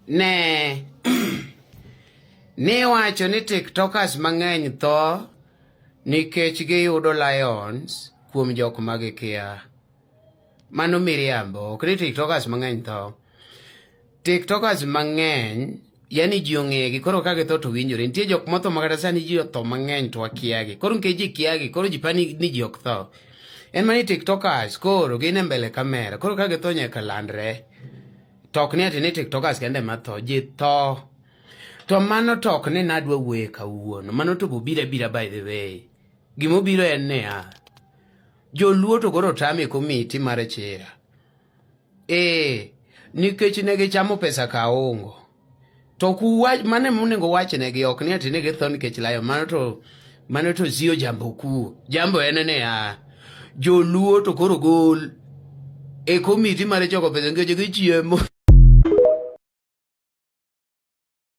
Ne niwacho ni tiktokers mang'eny tho nikech giyudo lions kuom jok ma gikia. Mano miriambo, ok ni tiktokers mang'eny tho. Tiktokers mang'eny yani ji ong'egi koro ka githo to winjore. Nitie jok motho ma kata sani ji otho mang'eny to wakiagi. Koro nikech ji kiagi, koro ji pani ni ji ok tho. En mana ni tiktokers koro gin e mbele kamera, koro ka githo nyaka landre. To ok ni ati ni tiktokers kende ema tho, ji tho. To mano to ok ni nadwa wuoye kawuono, mano to bobiro abira by the way. Gimobiro en niya, joluo to koro otame komiti mar chira. Ee, nikech ne gichamo pesa kaongo. To kuwach mano ema onego wachnegi ok ni ati ni githo nikech layo mano to mano to sio jambo kuu. Jambo en niya, joluo to koro gol e komiti mar choko pesa nikech gichiemo.